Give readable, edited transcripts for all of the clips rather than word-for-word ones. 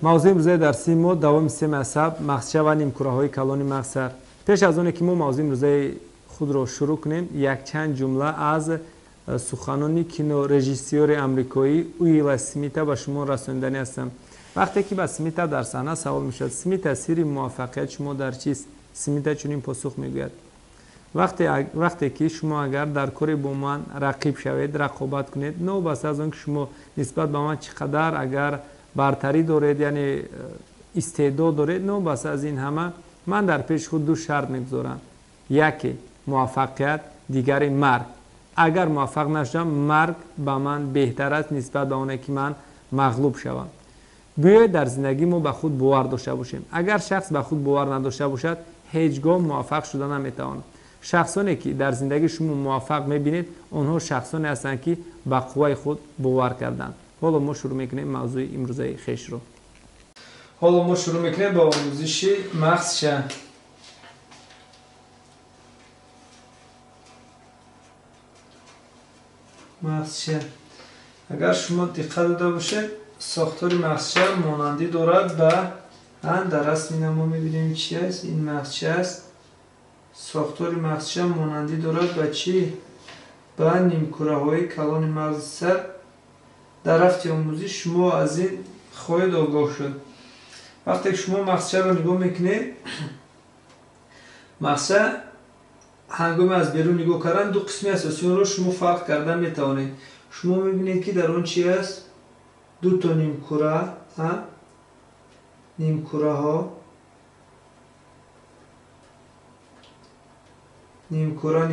Мавзӯи имрӯзаи дарсии мо давоми системаи асаб, мағзча ва нимкураҳои калони мағзсар. Пеш аз оне ки мо мавзӯи имрӯзаи худро шурӯъ кунем, якчанд ҷумла аз суханони кинорежиссёри амрикоӣ Уилла Смита ба шумо расониданӣ ҳастам. Вақте ки ба Смита дар саҳна савол мешавад: Смита, сирри муваффақияти шумо дар чист? Смита чунин посух мегӯяд: вақте ки шумо агар дар коре бо ман рақиб шавед, рақобат кунед, новобаста аз он ки шумо нисбат ба ман чӣ қадар агар бартарӣ доред, яъне истеъдод доред, новобаста аз ин ҳама ман дар пеши худ ду шарт мегузорам. Яке муваффақият, дигаре марг. Агар муваффақ нашудам, марг ба ман беҳтар аст нисбат ба оне ки ман мағлуб шавам. Биёед дар зиндагӣ мо ба худ бовар дошта бошем. Агар шахс ба худ бовар надошта бошад, ҳеҷ гоҳ муваффақ шуда наметавонад. Шахсоне ки дар зиндагии шумо муваффақ мебинед, онҳо шахсоне ҳастанд ки ба қувваи худ бовар карданд. Ҳоло мо шурӯъ мекунем мавзӯи имрӯзаи хешро. Ҳоло мо шурӯъ мекунем ба омӯзиши мағзча. Мағзча. Агар шумо диққат дода бошед, сохтори мағзча монандӣ дорад ба дар расми мо мебинем чи аст. Ин мағзча аст. Сохтори мағзча монандӣ дорад ба чӣ? Ба нимкураҳои калони мағзи сар. Дар рафти омӯзиш шумо аз ин хоҳед огоҳ шуд. Вақте ки шумо мағзчаро нигоҳ мекунед, мағзча ҳангоми аз берун нигоҳ кардан ду қисми асосии онро шумо фарқ карда метавонед. Шумо мебинед ки дар он чи аст? Ду то нимкура, нимкураҳо, нимкура,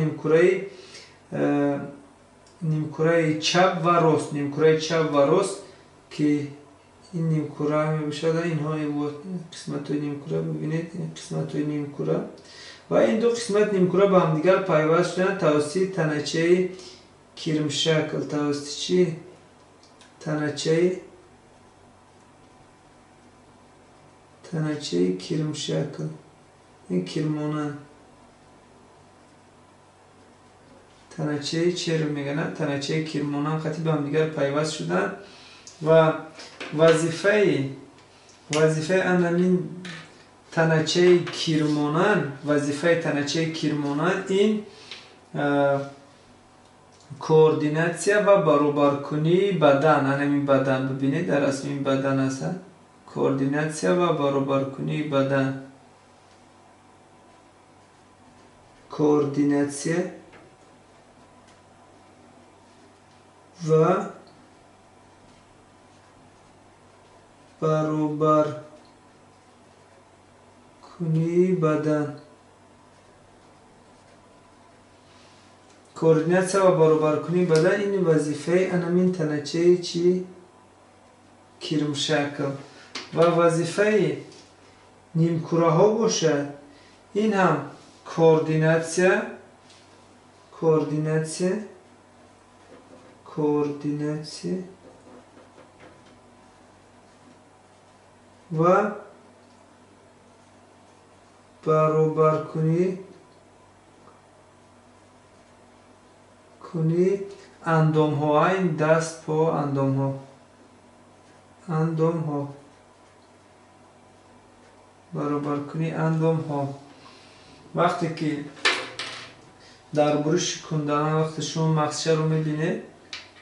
нимкураи чап ва рост, нимкураи чап ва рост ки ин нимкура мебошад. Инҳо қисматҳои нимкура, бибинед, ин қисматҳои нимкура ва ин ду қисмат нимкура ба ҳамдигар пайваст шуданд тавассути таначаи кирмшакл, тавассути чӣ? Таначаи кирмшакл, ин кирмонанд, таначаи черв мегӯянд, таначаи кирмонанд қати ба ҳамдигар пайваст шуданд ва вазифаи анамин таначаи кирмонанд, вазифаи таначаи кирмонанд ин координатсия ва баробаркунии бадан. Анамин бадан, бибинед, дар расми ин бадан аст. Координатсия ва баробаркунии бадан, координатсия ва баробаркунии бадан, координатсия ва баробаркунии бадан ин вазифаи анамин таначаи чи? Кирмшакл. Ва вазифаи нимкураҳо бошад, ин ҳам координатсия, координатсия ва баробаркунии андомҳо, ин даст, по, андомҳо, андомҳо, баробаркунии андомҳо. Вақте ки дар буриши кундана вақте шумо мағзчаро мебинед,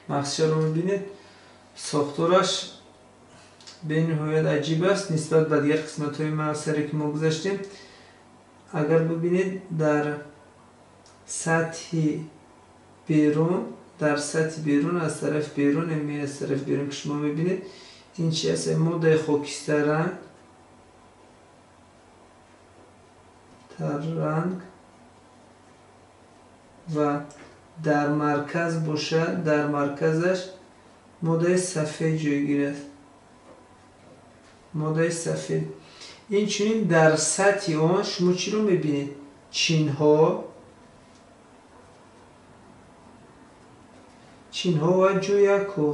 мағзчаро мебинед, сохтораш бениҳоят аҷиб аст нисбат ба дигар қисматҳои мағзсаре ки мо гузаштем. Агар бибинед, дар сатҳи берун, дар сатҳи берун, аз тарафи берун, аз тарафи берун ки шумо мебинед, ин чи аст? Моддаи хокистарранг, тарранг ва дар марказ бошад, дар марказаш моддаи сафед ҷойгир аст, моддаи сафед. Инчунин дар сатҳи он шумо чиро мебинед? Чинҳо, чинҳо ва ҷӯякҳо,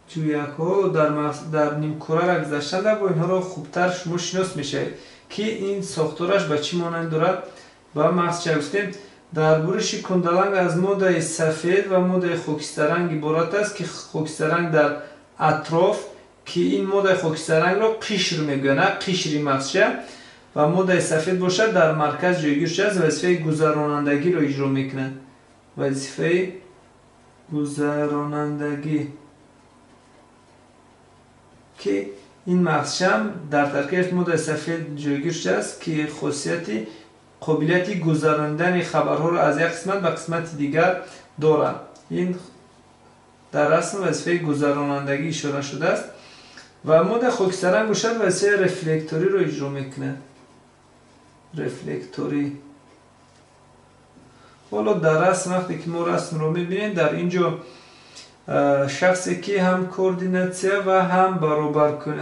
ҷӯякҳо дар нимкураро гузаштанда бо инҳоро хубтар шумо шинос мешавед ки ин сохтораш ба чӣ монанд дорад? Ба мағзча гуфтем. Дар буриши кундаланг аз моддаи сафед ва моддаи хокистарранг иборат аст, ки хокистарранг дар атроф, ки ин моддаи хокистаррангро қишр мегӯянд, қишри мағзча, ва моддаи сафед бошад дар марказ ҷойгир шудааст, вазифаи гузаронандагиро иҷро мекунад. Вазифаи гузаронандагӣ, ки ин мағзчаам дар таркибаш моддаи сафед ҷойгир шудааст, ки хосияти қобилияти гузаронидани хабарҳоро аз як қисмат ба қисмати дигар дорад. Ин дар расм вазифаи гузаронандагӣ ишора шудааст. Ва моддаи хокистарранг бошад вазифаи рефлекториро иҷро мекунад. Рефлекторӣ. Ҳоло дар расм вақте ки мо расмро мебинем, дар ин ҷо шахсе ки ҳам координатсия ва ҳам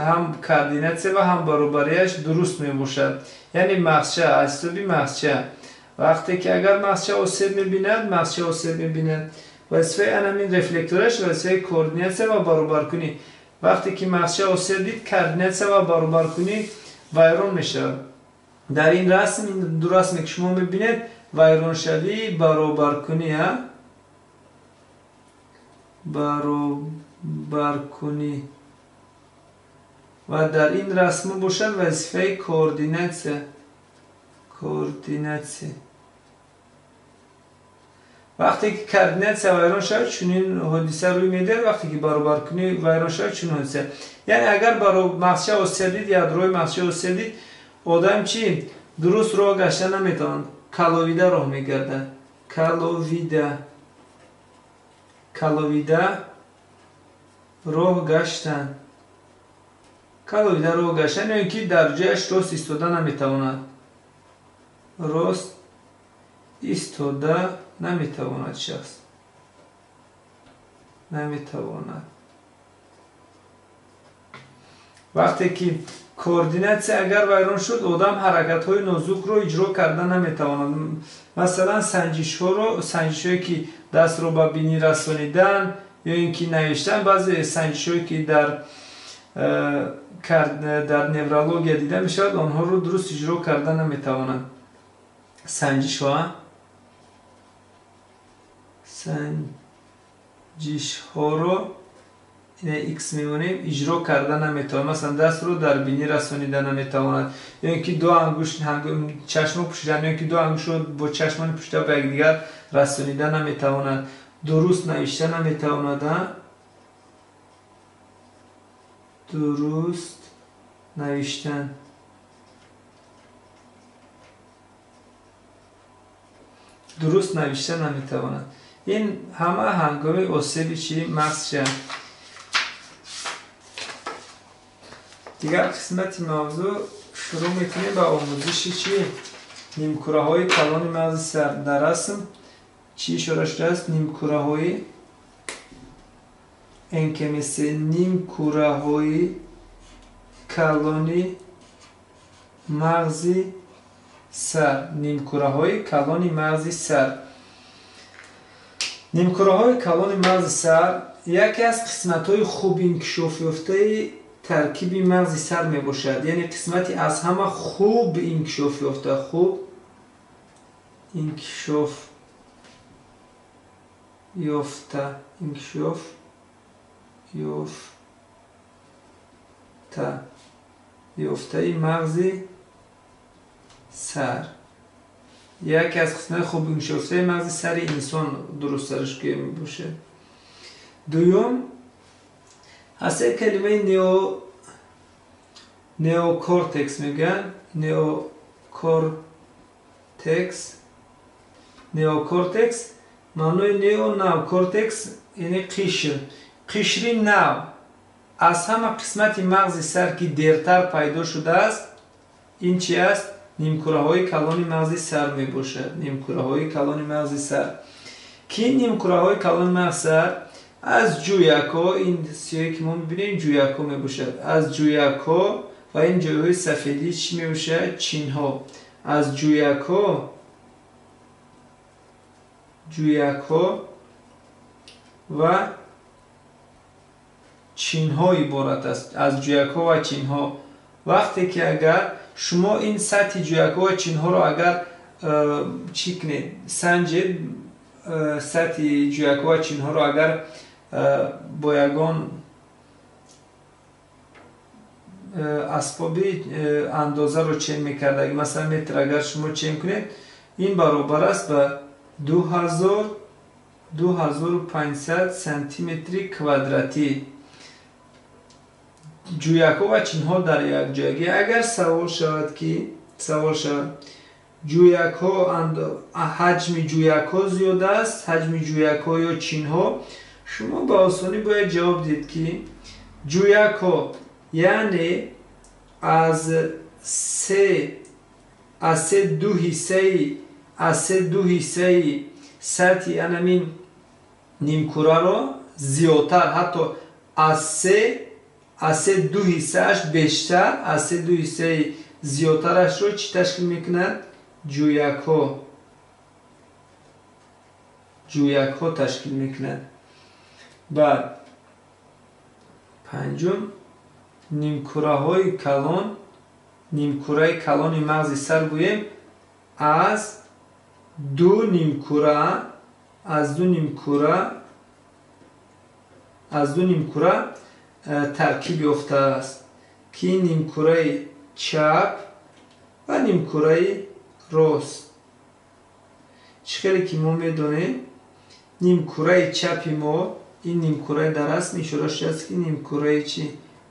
ҳам координатсия ва ҳам баробарияш дуруст мебошад. Яъне мағзча аз ҳисоби мағзча. Вақте ки агар мағзча осеб мебинад, мағзча осеб мебинад. Вазифаи анамин рефлектораш вазифаи координатсия ва баробаркунӣ. Вақте ки мағзча осеб дид, координатсия ва баробаркунӣ вайрон мешавад. Дар ин расм, ин ду расме ки шумо мебинед, вайроншавии баробаркунӣ, баробаркунӣ, ва дар ин расм бошад вазифаи координатсия, координатсия. Вақте ки координатсия вайрон шавад, чунин ҳодиса рӯй медиҳад. Вақте ки баробаркунӣ вайрон шавад, чунин ҳодиса. Яъне агар мағзча осеб дид, ядрои мағзча осеб дид, одам чӣ дуруст роҳ гашта наметавонад, каловида роҳ мегардад. Каловида, каловида роҳ гаштан, каловида роҳ гаштан, ё ин ки дар ҷояш рост истода наметавонад, рост истода наметавонад, шахс наметавонад. Вақте ки координатсия агар вайрон шуд, одам ҳаракатҳои нозукро иҷро карда наметавонад. Масалан, санҷишҳоро, санҷишҳое ки дастро ба бинӣ расонидан ё ин ки навиштан, баъзе санҷишҳое ки дар неврология дида мешавад, онҳоро дуруст иҷро карда наметавонанд. Санҷишҳо, санҷишҳоро X мемонем, иҷро карда наметавонад. Масалан, дастро дар бинӣ расонида наметавонад, ё ин ки ду ангушт чашмро пӯшидан, ё ин ки ду ангуштро бо чашмони пӯшида ба якдигар расонида наметавонад, дуруст навишта наметавонад, дуруст навиштан. Дуруст навишта наметавонад. Ин ҳама ҳангоми осеби чӣ? Мағзча. Дигар қисмати мавзӯъ шурӯъ мекунем ба омӯзиши чӣ? Нимкураҳои калони мағзи сар. Дар расм чӣ ишора шудааст? Нимкураҳои НКМС, нимкураҳои калони мағзи сар, нимкураҳои калони мағзи сар. Нимкураҳои калони мағзи сар яке аз қисматҳои хуб инкишофёфтаи таркиби мағзи сар мебошад. Яъне қисмати аз ҳама хуб инкишофёфта, хуб инкишофёфта, инкишоф ёфта, ёфтаи мағзи сар. Яке аз қисматҳои хуб инкишофёфтаи мағзи сари инсон дурусттараш гӯя мебошад. Дуюм, ҳастаи калимаи неокортекс мегӯянд. Неокортекс, неокортекс маънои нео нав, кортекс яъне қишр, қишри нав. Аз ҳама қисмати мағзи сар ки дертар пайдо шудааст, ин чи аст? Нимкураҳои калони мағзи сар мебошад. Нимкураҳои калони мағзи сар, ки нимкураҳои калони мағзи сар аз ҷӯякҳо, ин сиёҳе ки мо мебинем ҷӯякҳо мебошад, аз ҷӯякҳо ва ин ҷойҳои сафедӣ чӣ мебошад? Чинҳо. Аз ҷӯякҳо, ҷӯякҳо ва чинҳо иборат аст. Аз ҷӯякҳо ва чинҳо. Вақте ки агар шумо ин сатҳи ҷӯякҳо ва чинҳоро агар чӣ кунед, санҷед сатҳи ҷӯякҳо ва чинҳоро, агар бо ягон асбоби андозаро чен мекардаги, масалан метр агар шумо чен кунед, ин баробар аст ба 2500 сантиметри квадратӣ. Ҷӯякҳо ва чинҳо дар якҷоягӣ. Агар савол шавад ки ҷӯякҳо ҳаҷми ҷӯякҳо зиёд аст, ҳаҷми ҷӯякҳо ё чинҳо, шумо ба осонӣ бояд ҷавоб диҳед ки ҷӯякҳо, яъне аз се ду ҳиссаи сатҳи анамин нимкураро зиёдтар, ҳатто аз се ду ҳиссааш бештар, аз се ду ҳиссаи зиёдтарашро чӣ ташкил мекунад? Ҷӯякҳо. Ҷӯякҳо ташкил мекунад. Баъд панҷум, нимкураҳои калон, нимкураи калони мағзи сар гӯем аз ду нимкура таркиб ёфтааст, ки нимкураи чап ва нимкураи рост. Чӣ хеле ки мо медонем, нимкураи чапи мо, ин нимкураи дар расм ишора шудааст ки нимкураи чи?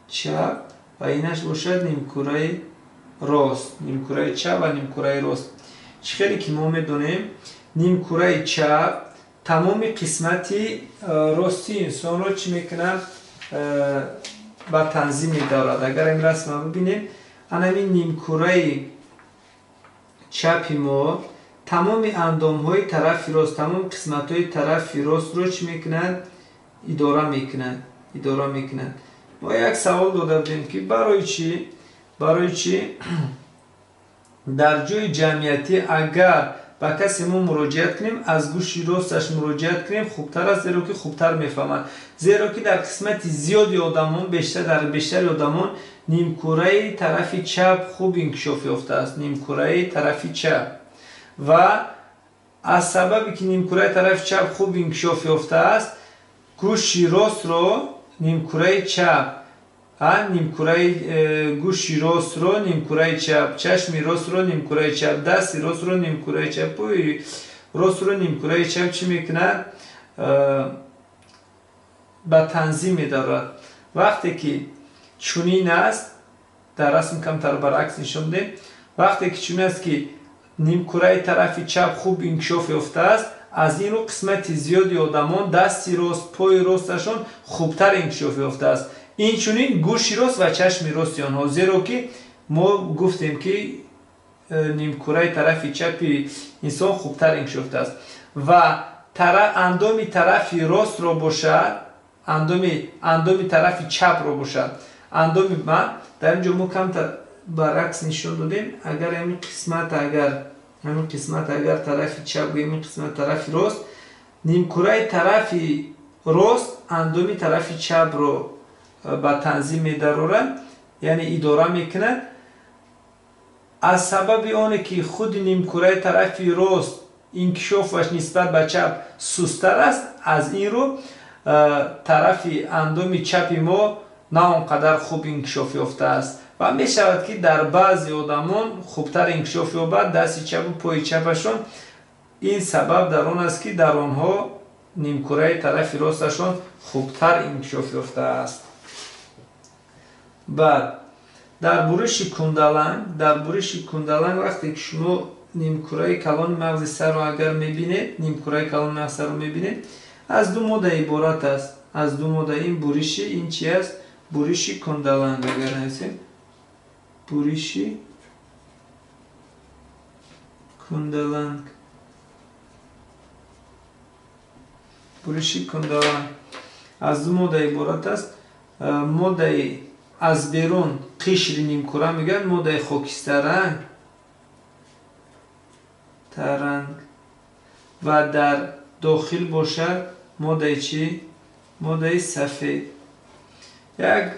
Чап, ва инаш бошад нимкураи рост, нимкураи чап ва нимкураи рост. Чӣ хеле ки мо медонем, нимкураи чап тамоми қисмати рости инсонро чӣ мекунад? Ба танзим медорад. Агар ин расмро бибинем, анамин нимкураи чапи мо тамоми андомҳои тарафи рост, тамоми қисматҳои тарафи ростро чӣ мекунад? Идора мекунад, идора мекунад. Мо як савол дода будем ки барои чӣ дар ҷои ҷамъиятӣ агар ба касе мо муроҷиат кунем, аз гӯши росташ муроҷиат кунем хубтар аст, зеро ки хубтар мефаҳмад. Зеро ки дар қисмати зиёди одамон, дар бештари одамон нимкураи тарафи чап хуб инкишоф ёфтааст, нимкураи тарафи чап. Ва аз сабаби ки нимкураи тарафи чап хуб инкишоф ёфтааст, гӯши ростро нимкураи чап, нимкураи гӯши ростро нимкураи чап, чашми ростро нимкураи чап, дасти ростро нимкураи чап, пои ростро нимкураи чап чӣ мекунад? Ба танзим медорад. Вақте ки чунин аст, дар расм камтар баръакс нишон додем, вақте ки чунин аст ки нимкураи тарафи чап хуб инкишоф ёфтааст, аз ин рӯ қисмати зиёди одамон дасти рост, пои росташон хубтар инкишоф ёфтааст. Инчунин гӯши рост ва чашми рости онҳо, зеро ки мо гуфтем ки нимкураи тарафи чапи инсон хубтар инкишоф ёфтааст. Ва андоми тарафи ростро бошад, андоми тарафи чапро бошад, андоми ман дар ин ҷо мо камтар баръакс нишон додем. Агар ҳамин қисмат агар тарафи чап гӯем, ин қисмат тарафи рост, нимкураи тарафи рост андоми тарафи чапро ба танзим медарорад, яъне идора мекунад. Аз сабаби оне ки худи нимкураи тарафи рост инкишофаш нисбат ба чап сусттар аст, аз ин рӯ тарафи андоми чапи мо на он қадар хуб инкишоф ёфтааст ва мешавад ки дар баъзе одамон хубтар инкишоф ёбад дасти чапу пои чапашон. Ин сабаб дар он аст ки дар онҳо нимкураи тарафи росташон хубтар инкишоф ёфтааст. Баъд дар буриши кундаланг, вақте ки шумо нимкураи калони мағзи сарро агар мебинед, нимкураи калони мағзи сарро мебинед, аз ду модда иборат аст. Аз ду модда. Ин буриши, ин чи аст? Буриши кундаланг агар нависем, буриши кундаланг, буриши кундаланг аз ду модда иборат аст. Моддаи аз берун қишри нимкура мегӯянд, моддаи хокистаранг таранг ва дар дохил бошад моддаи чӣ? Моддаи сафед. Як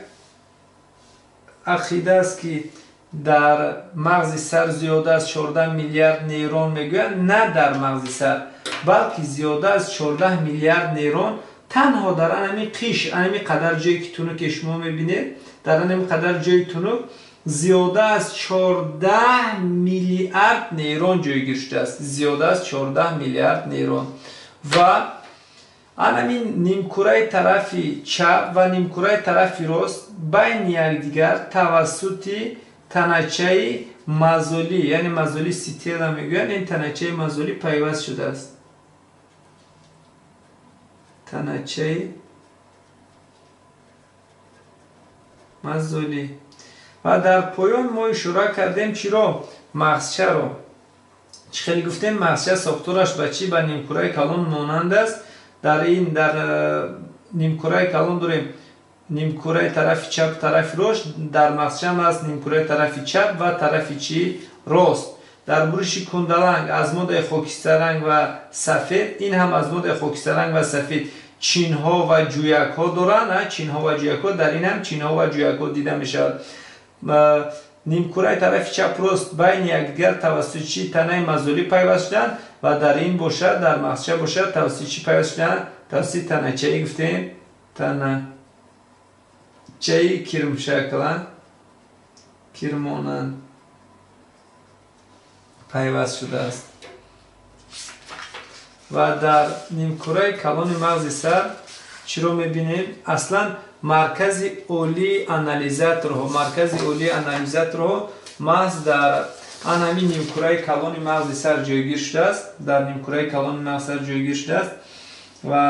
ақида аст ки Дар мағзи сар зиёда аз 14 миллиард нейрон мегӯянд, на дар мағзи сар, балки зиёда аз 14 миллиард нейрон танҳо дар анами қиш, анами қадар ҷое ки тунуке шумо мебинед, дар анами қадар ҷои тунук зиёда аз 14 миллиард нейрон ҷойгир шудааст. Зиёда аз 14 миллиард нейрон. Ва анамин нимкураи тарафи чап ва нимкураи тарафи рост байни якдигар тавассути таначаи мазолӣ, яъне мазолӣ ситела мегӯянд, ин таначаи мазолӣ пайваст шудааст. Таначаи мазолӣ. Ва дар поён мо ишора кардем чиро? Мағзчаро. Чӣ хеле гуфтем, мағзча сохтораш ба чӣ? Ба нимкураи калон монанд аст. Дар ин дар нимкураи калон дорем нимкураи тарафи чап, тарафи рост, дар мағзча ҳам аст нимкураи тарафи чап ва тарафи чӣ? Рост. Дар буриши кундаланг аз модаи хокистарранг ва сафед, ин ҳам аз модаи хокистарранг ва сафед чинҳо ва ҷӯякҳо доранд, чинҳо ва ҷӯякҳо, дар ин ҳам чинҳо ва ҷӯякҳо дида мешавад. Нимкураи тарафи чап рост байни якдигар тавассути чӣ? Танаи мазолӣ пайваст шуданд ва дар ин бошад, дар мағзча бошад, тавассути чӣ пайваст шуданд? Тавассути таначаи гуфтем, таначаи кирмшакла, кирмонанд пайваст шудааст. Ва дар нимкураи калони мағзи сар чиро мебинем? Аслан маркази олии анализаторҳо, маркази олии анализаторҳо маҳз дар анами нимкураи калони мағзи сар ҷойгир шудааст, дар нимкураи калони мағзи сар ҷойгир шудааст ва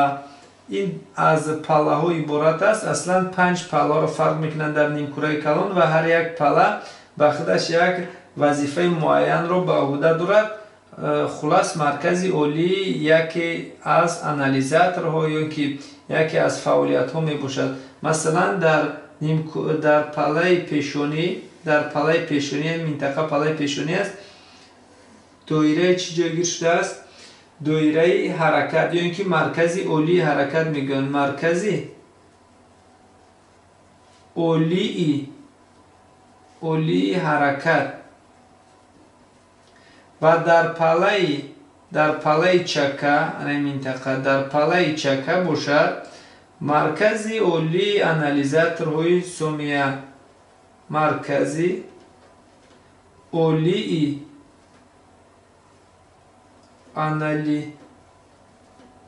ин аз паллаҳо иборат аст. Аслан 5 палларо фарқ мекунанд дар нимкураи калон ва ҳар як палла ба худаш як вазифаи муайянро ба уҳда дорад. Хулас, маркази олии яке аз анализаторҳо ё ки яке аз фаъолиятҳо мебошад. Масалан, дар паллаи пешонӣ, дар паллаи пешонӣ, минтақа паллаи пешонӣ аст, доираи чӣ ҷойгир шудааст? Доираи ҳаракат ё ин ки маркази олии ҳаракат мегӯянд. Маркази олии ҳаракат. Ва дар паллаи чака, ана минтақа, дар паллаи чака бошад маркази олии анализаторҳои сомия, маркази олии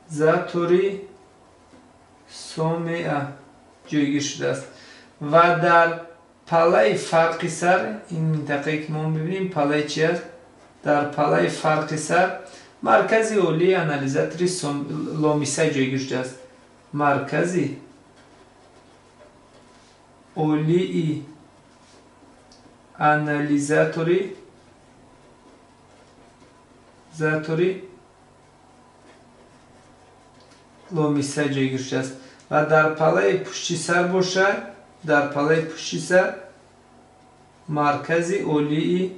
анализатори сомеа ҷойгир шудааст. Ва дар паллаи фарқи сар, ин минтақае ки мо мебинем, паллаи чи аст? Дар паллаи фарқи сар маркази олии анализатори ломиса ҷойгир шудааст. Маркази олии анализатори ломиса ҷойгир шудааст. Ва дар паллаи пушти сар бошад, дар паллаи пушти сар маркази олии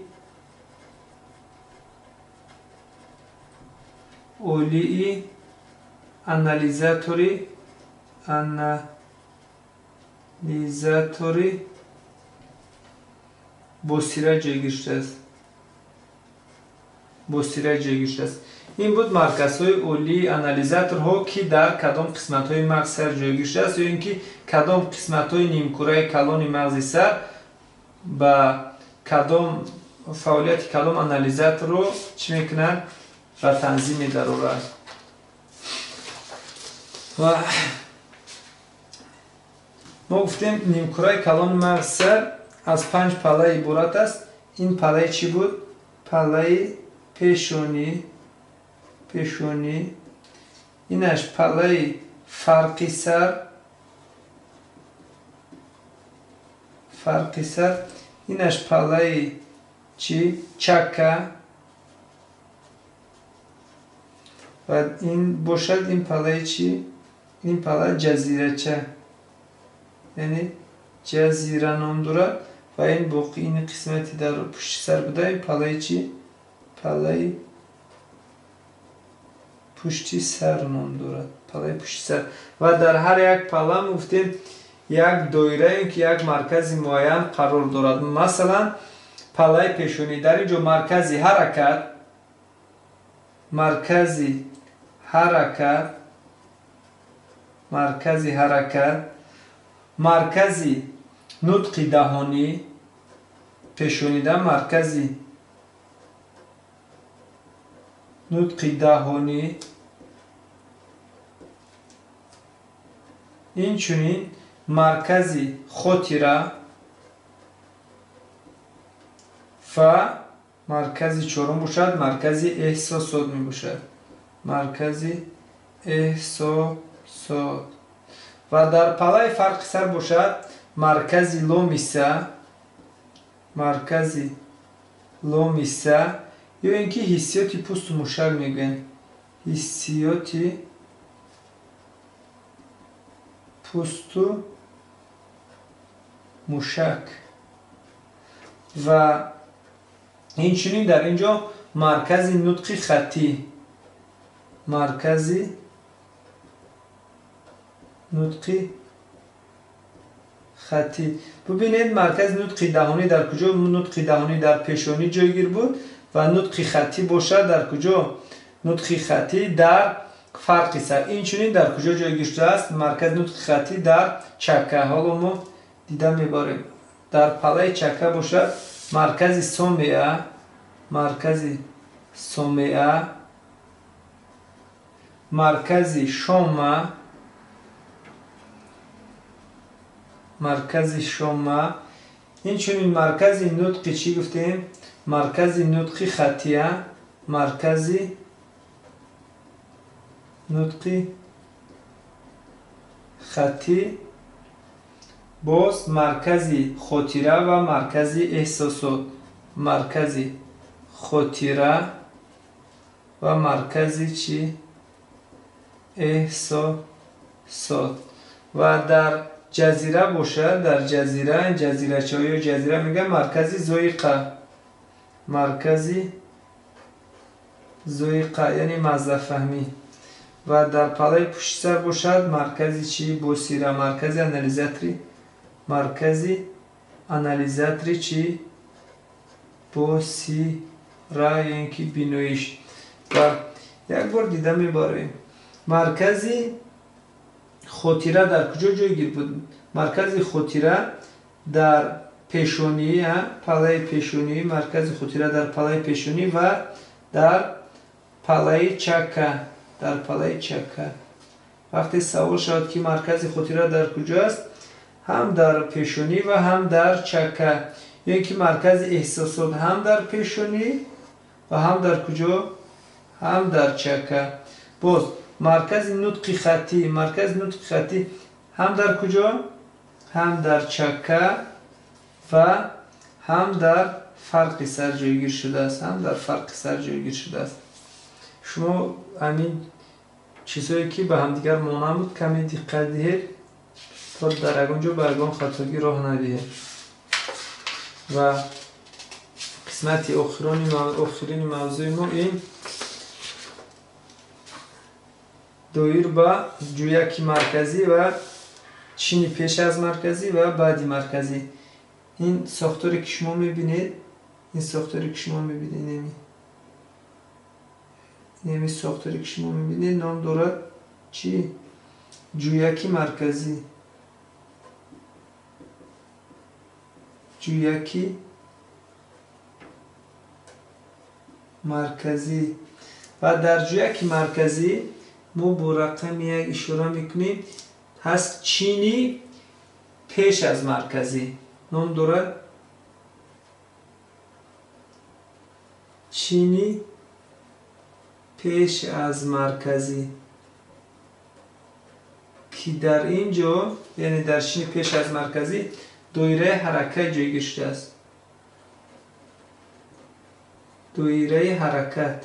анализатори босира ҷойгир шудааст. Босира ҷойгир шудааст. Ин буд марказҳои олии анализаторҳо, ки дар кадом қисматҳои мағзи сар ҷойгир шудааст ё ин ки кадом қисматҳои нимкураи калони мағзи сар ба кадом фаъолияти кадом анализаторро чӣ мекунанд? Ба танзим медарорад. Ва мо гуфтем нимкураи калони мағзи сар аз 5 палла иборат аст. Ин паллаи чӣ буд? Паллаи пешонӣ, пешонӣ, инаш паллаи фарқи сар, фарқи сар, инаш паллаи чӣ? Чака. Ва ин бошад ин паллаи чӣ? Ин палла ҷазирача, яъне ҷазира ном дорад. Ва ин боқӣ ин қисмати дар пушти сар буда, ин паллаи чӣ? Паллаи пушти сар ном дорад. Паллаи пушти сар. Ва дар ҳар як палла мо гуфтем як доира ё ки як маркази муайян қарор дорад. Масалан, палаи пешонӣ. Дар ин ҷо маркази ҳаракат, маркази ҳаракат, маркази ҳаракат, маркази нутқи даҳонӣ, пешонида маркази нутқи даҳонӣ, инчунин маркази хотира ва маркази чорум бошад, маркази эҳсосот мебошад. Маркази эҳсосот. Ва дар палаи фарқи сар бошад, маркази ломиса, маркази ломиса ё ин ки ҳиссиёти пӯсту мушак мегӯянд. Ҳиссиёти пӯсту мушак. Ва инчунин дар ин ҷо маркази нутқи хаттӣ, маркази нутқи хаттӣ. Бубинед, маркази нутқи даҳонӣ дар куҷо? Нутқи даҳонӣ дар пешонӣ ҷойгир буд ва нутқи хаттӣ бошад дар куҷо? Нутқи хаттӣ дар фарқи сар. Инчунин дар куҷо ҷойгир шудааст? Маркази нутқи хаттӣ дар чакка. Ҳоло мо дида мебарем. Дар палаи чакка бошад маркази сомеа, маркази сомеа, маркази шома, маркази шома, инчунин маркази нутқи чӣ гуфтем? Маркази нутқи хаттия, маркази нутқи хаттӣ, боз маркази хотира ва маркази эҳсосот, маркази хотира ва маркази чӣ? Эҳсосот. Ва дар ҷазира бошад, дар ҷазира, ҷазирачаҳо ё ҷазира мегӯянд, маркази зоиқа, маркази зоиқа, яъне маззафаҳмӣ. Ва дар палаи пушти сар бошад маркази чӣ? Босира, маркази анализатори, маркази анализатори чӣ? Босира ё ин ки биноиш. Ва як бор дида мебарем. Маркази хотира дар куҷо ҷойгир буд? Маркази хотира дар пешонӣ, палаи пешонӣ, маркази хотира дар палаи пешонӣ ва дар палаи чакка, дар палаи чакка. Вақте савол шавад ки маркази хотира дар куҷо аст, ҳам дар пешонӣ ва ҳам дар чакка, ё ин ки маркази эҳсосот ҳам дар пешонӣ ва ҳам дар куҷо? Ҳам дар чакка. Боз маркази нутқи хаттӣ, маркази нутқи хаттӣ ҳам дар куҷо? Ҳам дар чакка ва ҳам дар фарқи сар ҷойгир шудааст, ҳам дар фарқи сар ҷойгир шудааст. Шумо ҳамин чизҳое ки ба ҳамдигар монанд буд каме диққат диҳед то дар ягон ҷо ба ягон хатогӣ роҳ надиҳед. Ва қисмати охирини мавзӯи мо ин доир ба ҷӯяки марказӣ ва чини пеш аз марказӣ ва баъди марказӣ. Ин сохторе ки шумо мебинед, ин сохторе ки шумо мебинед, ин сохторе ки шумо мебинед ном дорад чӣ? Ҷӯяки марказӣ. Ҷӯяки марказӣ. Ва дар ҷӯяки марказӣ мо бо рақами як ишора мекунем, ҳаст чини пеш аз марказӣ, ном дорад чини пеш аз марказӣ, ки дар ин ҷо, яъне дар чини пеш аз марказӣ доираи ҳаракат ҷойгир шудааст. Доираи ҳаракат,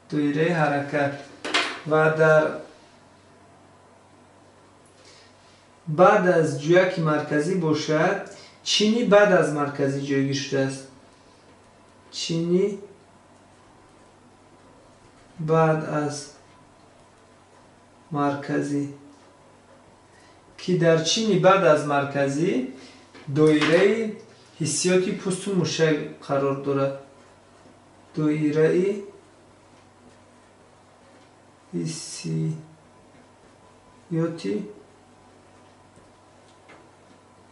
доираи ҳаракат. Ва дар баъд аз ҷӯяки марказӣ бошад чини баъд аз марказӣ ҷойгир шудааст. Чини баъд аз марказӣ, ки ки дар чини баъд аз марказӣ доираи ҳиссиёти пӯсту мушак қарор дорад. Доираи ҳиссиёти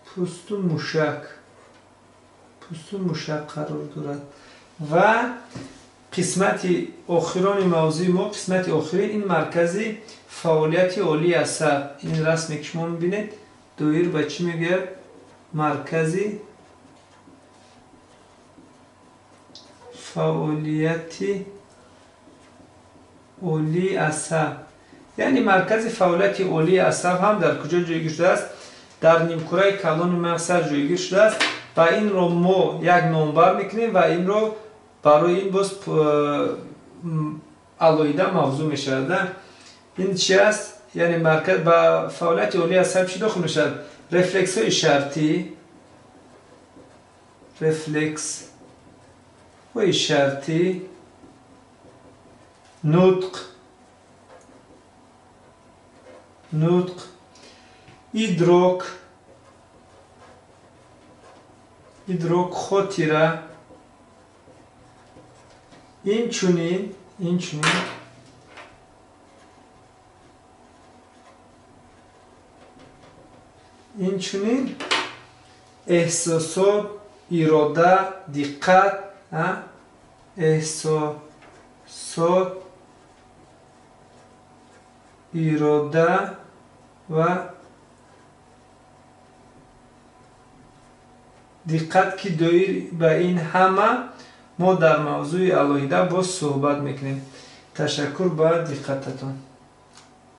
пӯсту мушак қарор дорад. Ва қисмати охирони мавзӯи мо, қисмати охирин, ин маркази фаъолияти олии асаб. Ин расме ки шумо мебинед, доир ба чӣ мегӯяд? Маркази фаъолияти олии асаб. Яъне маркази фаъолияти олии асаб ҳам дар куҷо ҷойгир шудааст? Дар нимкураи калони мағз сар ҷойгир шудааст ва инро мо як номбар мекунем ва инро барои ин боз алоҳида мавзӯъ мешавад. Ин чи аст? Яъне марказ ба фаъолияти олии асаб чӣ дохил мешавад? Рефлексҳои шартӣ, рефлексҳои шартӣ, нутқ, идрок, хотира, инчунин эҳсосот, ирода, диққат, эҳсосот, ирода ва диққат, ки доир ба ин ҳама мо дар мавзӯи алоҳида боз суҳбат мекунем. Ташаккур ба диққататон.